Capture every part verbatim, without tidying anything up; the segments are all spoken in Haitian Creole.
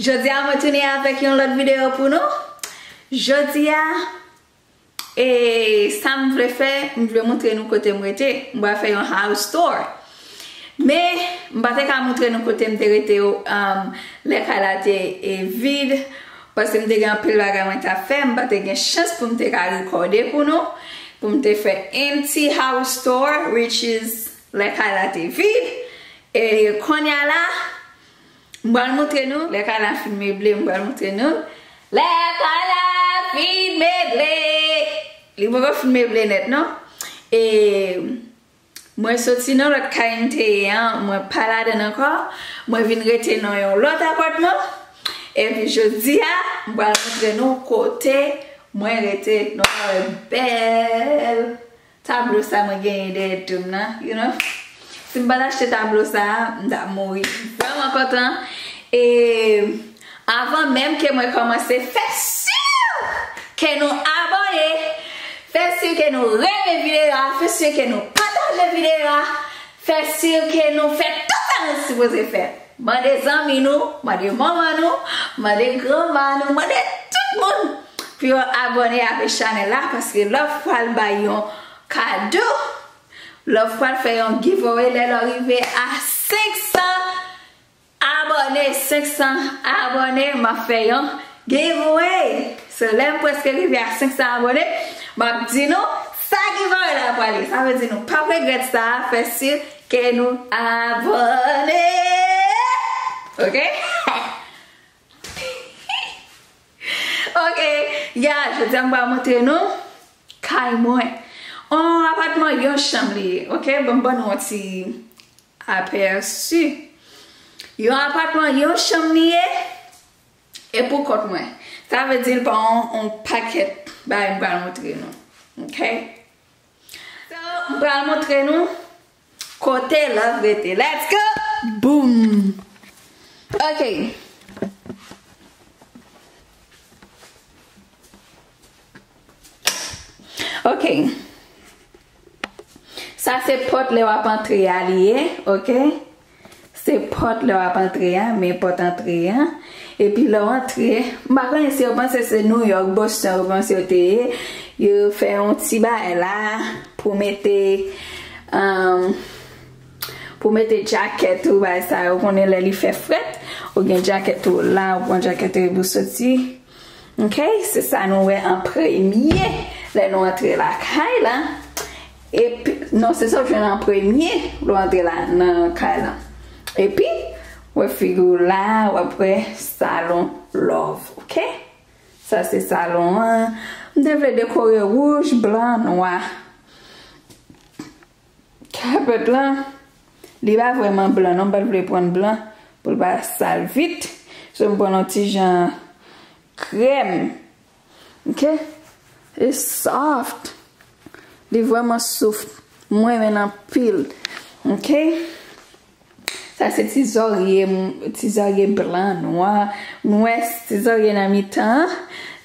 Jodi a mwen tounen avèk yon lòt videyo pou nou. Jodi a, e sa m vle fè, m vle montre nou kote m rete. M pral fè yon house tour. Men, m pa te ka montre nou kote m te rete, um, lè kay la te, e, vid, paske m te gen anpil bagay mwen t ap fè, m pa te gen chans pou m te ka rekòde pou nou, pou m te fè empty house tour, which is lè kay la te vid. E kounye a la, m pral montre nou, lè kay la fin meble, m pral montre nou. Lè kay la fin meble. Li poko fin meble nèt, non. E mwen soti nan lòt kay m te ye an, mwen pa ladan l ankò. Mwen vin rete nan yon lòt apatman. Epi jodi a, m pral montre nou kote mwen rete. Nou ka wè bèl tablo sa mwen genyen dèyè do m nan, you know. Si m pa t achte tablo sa a, m t ap mouri. M vrèman kontan. E avan menm ke mwen kòmanse, fè si ke nou abòne, fè si ke nou renmen videyo a, fè si ke nou pataje videyo a, fè si ke nou fè tout sa nou sipoze fè. Mande zanmi nou, mande manman nou, mande granma nou, mande tout moun pou yo abòne avèk chanèl la, paske Love pral bay yon kado. Love pral fè yon giveaway lè l rive a senk san abòne, senk san abòne, m ap fè yon giveaway. So, lè m prèske rive a senk san abòne, m ap di nou sa giveaway la pral ye. Sa vle di nou p ap regrèt sa, fè si ke nou abòne. Ok? Ok, ya, jodi a m pral montre nou kay mwen. On apatman yon chanm li ye, ok? Ban m ban nou yon ti apèsi. Yon apatman yon chanm li ye, e pou kont mwen. Sa vle di l pa on, on pakèt bagay m pral montre nou, ok? So, m pral montre nou kote Love rete. Let's go! Boom! Ok. Ok. Sa se pòt lè w ap antre a li ye, ok? Se pòt lè w ap antre a, men pòt antre a. Epi lè w antre, m pa konnen si yo panse se New York, Boston, yo panse yo te ye. Yo fè yon ti bagay la pou mete, um, pou mete djakèt ou, bagay sa yo. Ou konnen lè li fè frèt, ou gen djakèt ou la, ou pran djakèt ou epi w soti. Ok, se sa nou wè an premye lè nou antre lakay la. Epi, non, se sa w jwenn an premye lè w antre la, nan kay la. Epi, wè figi w la, w ap wè salon Love, ok? Sa se salon an. M te vle dekore wouj, blan, nwa. Kapèt lan, li pa vrèman blan, non, m pa t vle pran blan pou l pa sal vit. So, m pran yon ti jan krèm. Ok? E soft. Li vrèman soft. Mwen renmen l anpil. Ok? Sa se ti zòrye, ti zòrye blan, nwa. Nou wè ti zòrye nan mitan an,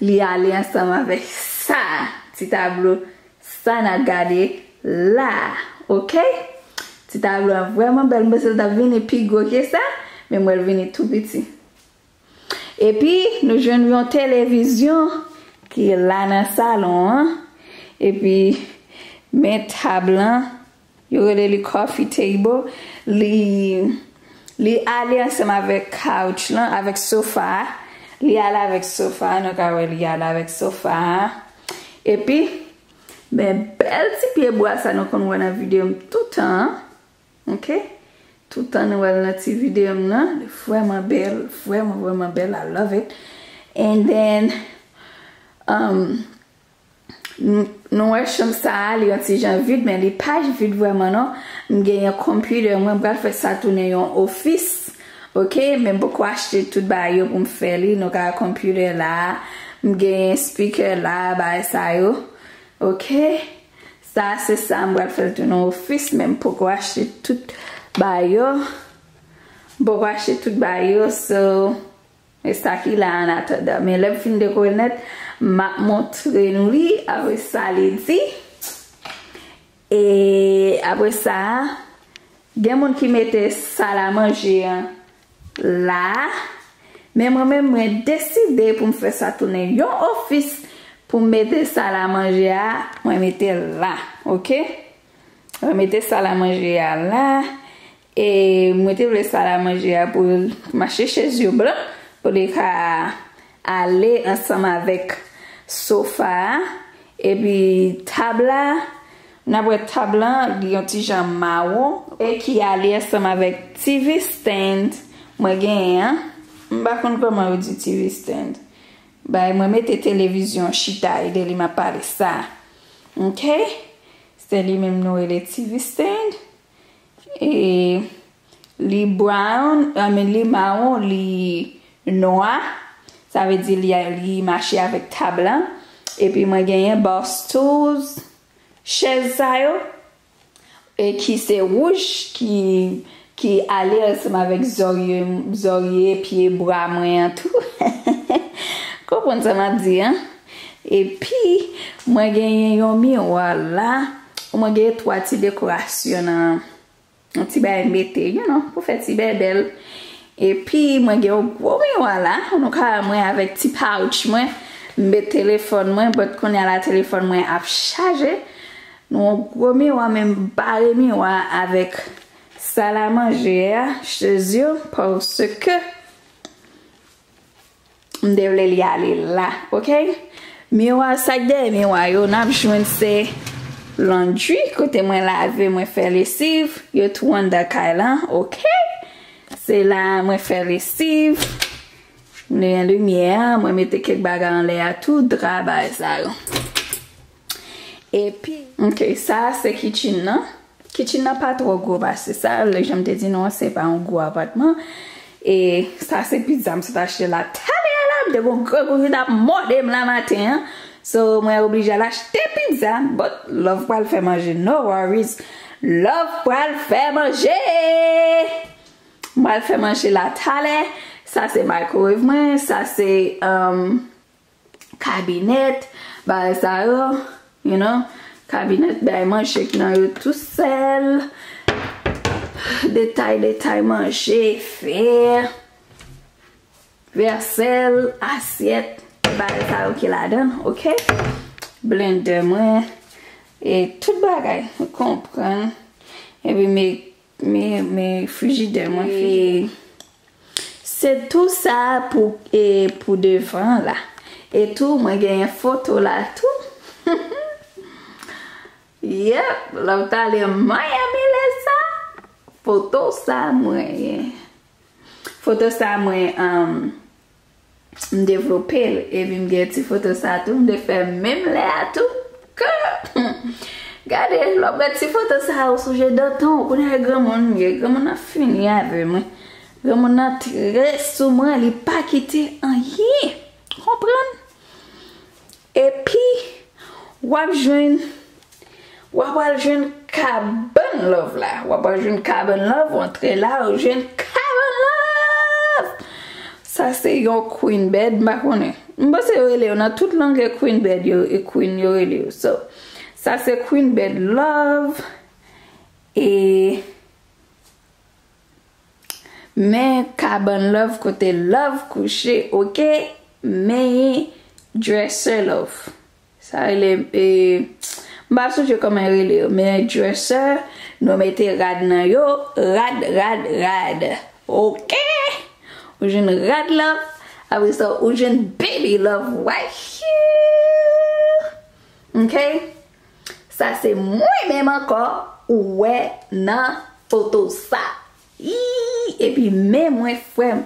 li ale ansanm avèk sa, ti tablo sa n ap gade la, ok? Ti tablo an vrèman bèl, m panse l t ap vini pi gwo ke sa, men m wè l vini tou piti. Epi, nou jwenn yon televizyon ki la nan salon an. Epi, men tab lan, yo rele li coffee table. Li, li ale ansanm avèk couch lan, avèk sofa a. Li ale avèk sofa a, nou ka wè li ale avèk sofa a. Epi, men bèl ti pye bwa sa nou konn wè nan videyo m toutan an. Ok? Toutan nou wè l nan ti videyo m nan. Li vrèman bèl, vrèman, vrèman bèl. I love it. And then, um, n-, nou wè chanm sa a, li yon ti jan vid, men li pa vid vrèman non. M gen yon computer, mwen pral fè sa tounen yon ofis. Ok? Men m poko achte tout bagay yo pou m fè li. Nou ka wè computer la, m gen speaker la, bagay sa yo. Ok? Sa se sa, m pral fè l tounen ofis, men m poko achte tout bagay yo. M poko achte tout bagay yo, so, e sa ki la an atandan. Men lè m fin dekore l nèt, m ap montre nou li, apre sa li di. E apre sa, gen moun ki mete sal a manje an la. Men mwen menm, mwen deside pou m fè sa tounen yon ofis, pou m mete sal a manje a, mwen mete la, oke? Mwen mete sal a manje a la, e mwen te vle sal a manje a pou l mache chèz yo blan, pou li ka ale ansanm avèk sofa a, epi tab la, n ap wè tab lan, li yon ti jan mawon, e ki ale ansanm avèk T V stand mwen genyen an. M pa konn kòman yo di T V stand. Bay, mwen mete televizyon chita, e de li m ap pale sa. Oke? Se li menm nou rele T V stand. E li brown, I mean, li mawon, li nwa. Sa vle di li, li mache avèk tab lan. Epi mwen genyen bar stools, chèz sa yo, e ki se wouj, ki, ki ale ansanm avèk zòrye, zòrye, pye bwa mwen an tou. Konprann sa m ap di an? Epi, mwen genyen yon miwa la. Mwen genyen twa ti dekorasyon nan yon ti bagay mete, you know, pou fè ti bèbèl. Epi, mwen gen yon gwo miwa la. Nou ka wè mwen avèk ti pouch mwen. M met telefòn mwen, but kounye a la, telefòn mwen ap chaje. Nou yon gwo miwa, men m bare miwa avèk sal a manje a, chèz yo, paske m te vle li ale la, oke? Miwa, sa k dèyè miwa yo, n ap jwenn se laundry, kote mwen lave, mwen fè lesiv, yo tou anndan kay lan, oke? Se la mwen fè lesiv, mwen gen limyè a, mwen mete kèk bagay anlè a tou, dra, bagay sa yo. Epi, oke, sa a se kitchen nan. Kitchen nan pa twò gwo pase sa. Lè jan m te di nou an, se pa yon gwo apatman. E sa se pizza m sot achte la. Talè a la, m te gon grangou ki t ap mòde m la maten an. So, mwen oblije al achte pizza. But, Love pral fè manje. No worries. Love pral fè manje. M pral fè manje la talè. Sa se microwave mwen. Sa se, um, kabinèt, bagay sa yo, you know, kabinèt, bagay manje ki nan yo tou sèl, detay, detay manje, fè, vèsèl, asyèt, bagay sa yo ki ladan, oke? Blendè mwen, e tout bagay, ou konprann. Epi, men, men, men frijidè mwen, frijidè. Se tou sa pou, e, pou devan la. E tou, mwen genyen foto la tou. Yep, lè w t ale Miami lè sa, foto sa mwen, foto sa mwen, um, m devlope l, epi m gen ti foto sa tou, m te fè menm lè a tou. Ke, gade, lè w gade ti foto sa, ou sonje dantan, ou konnen granmoun m ye, granmoun nan fini avè mwen. Granmoun nan trè sou mwen, li pa kite anyen. Konprann? Epi, w ap jwenn, w ap al jwenn kabann Love la. W ap al jwenn kabann Love, w antre la, ou jwenn kabann Love. Sa se yon queen bed, m pa konnen. M panse yo rele yo nan tout lang e queen bed yo, e queen yo rele yo. So, sa se queen bed Love. E Men kabann Love kote Love kouche, oke? Men dresser Love. Sa rele, e, m pa sonje kòman yo rele yo, men dresser, nou mete rad nan yo, rad, rad, rad. Oke? Ou jwenn rad Love, apre sa, ou jwenn baby Love right here. Oke? Sa se mwen menm ankò, ou wè nan foto sa. Ii, epi men mwen frè m.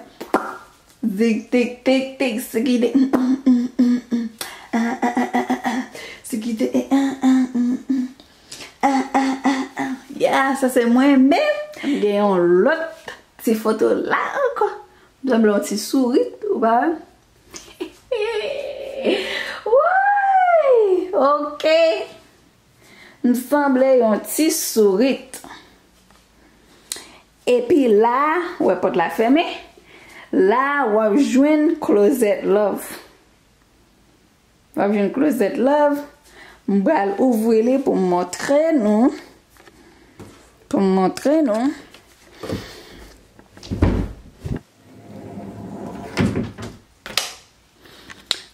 Zik, tik, tik, tik, sikide. Sikide. Ya, sa se mwen menm. M gen yon lòt ti foto la ankò. M sanble yon ti sourit, ou pa wè? Woy! Oke. M sanble yon ti sourit. Epi la, ou wè pòt la fèmen. La, w ap jwenn closet Love. W ap jwenn closet Love. M pral ouvri li pou m montre nou. Pou m montre nou.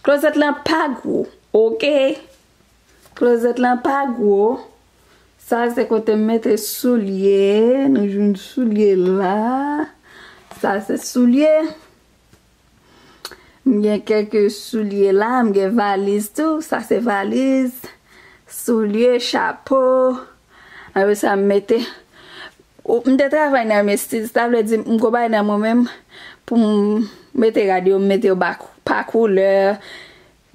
Klozèt lan pa gwo, oke? Klozèt lan pa gwo. Sa se kote m mete soulye. Nou jwenn soulye la. Sa se soulye. M gen kèk soulye la. M gen valiz tou. Sa se valiz. Soulye, chapo. Apre sa, m mete. Ou, m te travay nan Mestis. Sa vle di, m konpayi nan mwen menm pou m mete rad yo, m mete yo pa, pa koulè.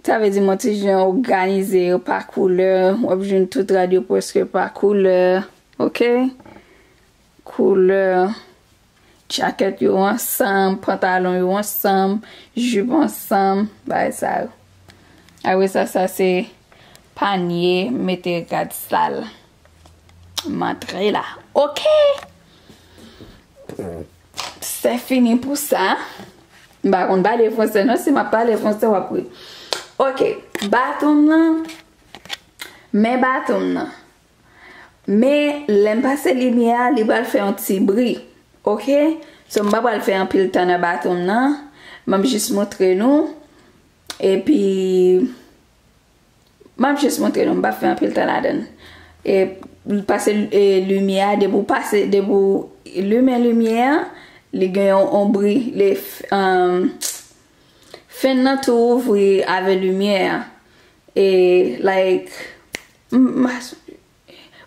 Sa vle di, m yon ti jan òganize yo pa koulè. W ap jwenn tout rad yo prèske pa koulè. Oke? Koulè. Djakèt yo ansanm, pantalon yo ansanm, jip ansanm, bagay sa yo. Apre sa, sa se panye, mete rad sal. M antre la. Oke! Se fini pou sa. M pa konn pale fransè non, si m ap pale fransè, w ap ri. Oke, baton m nan. Men baton m nan. Men, lè m pase limyè a, li pral fè yon ti bri. Oke? So, m pa pral fè anpil tan nan baton m nan. M ap jis montre nou. Epi, m ap jis montre nou. M p ap fè anpil tan ladan l. E, pase, e, limyè a, depi w pase, depi w limen limyè a, li gen yon, yon bri. Li f-, um, fenn nan tou ouvri avè limyè a. E, like, m, m,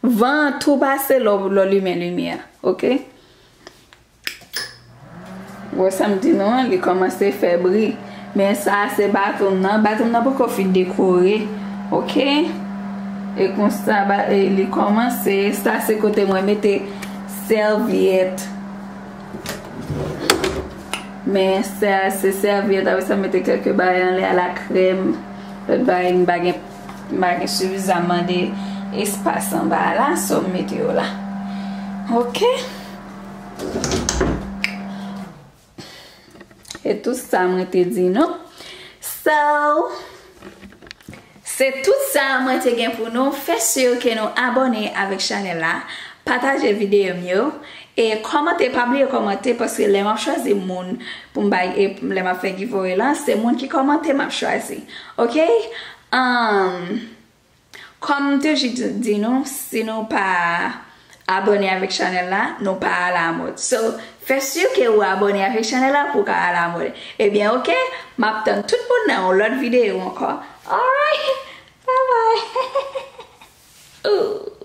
van an tou pase lè w, lè w limen limyè a, oke? Wè sa m di nou an, li kòmanse fè bri. Men sa a se baton m nan. Baton m nan poko fin dekore, oke? E konsa, ba, e li kòmanse. Sa se kote mwen mete sèvyèt. Men sa se sèvyèt, apre sa m mete kèk bagay anlè a, lakrèm, lòt bagay, m pa gen, m pa gen sifizamman de espas anba a la, so m mete yo la. Oke? E tout sa mwen te di nou. So, se tout sa mwen te gen pou nou. Fè si ke nou abòne avèk chanèl la, pataje videyo m yo, e kòmante, pa bliye kòmante, paske lè m ap chwazi moun pou m bay, e lè m ap fè giveaway lan, se moun ki kòmante m ap chwazi. Oke? Um, Kòm m toujou di, di nou, si nou pa abòne avèk chanèl la, nou pa alamòd. So, fè si ke ou abòne avèk chanèl la pou w ka alamòd. Ebyen, oke, m ap tann tout moun nan yon lòt videyo ankò. Alright, bye bye. Ooh.